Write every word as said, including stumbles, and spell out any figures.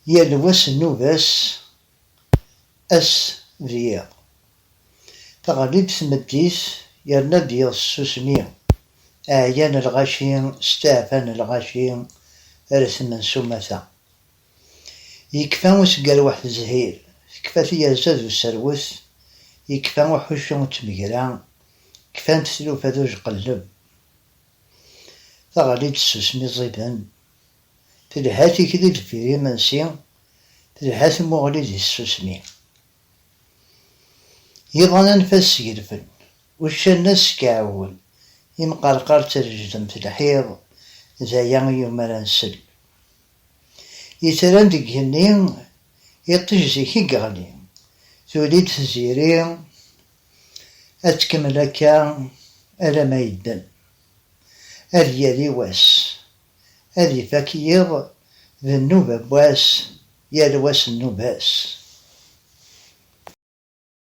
Yal wa s nnuba-s, ass d yiḍ. Teɣli-d tmeddit, yerna-d yiḍ s tsusmi. Ɛyan lɣaci, steɛfan lɣaci, retmen s umata. Yekfa useggerweḥ d zzhir, tekfa tyerza d userwet, yekfa uḥuccu d tmegra, kfant tlufa d ujeqelleb. Teɣli-d tsusmi ẓiden, telha tikli deffir imensi, telha tmuɣli di tsusmi. Iḍan anef-as sgelfen, uccanen-as skeɛwen, imqerqar ttrejdem-t lḥiḍ, d aya i yumar ad nsel. Itran deg igenni, iṭij zik i yeɣli, tuli-d tziri, ad tkemmel akka alamma yedden. Ad yali wass, ad ifak yiḍ, d nnuba n wass, yal wass nnuba-s.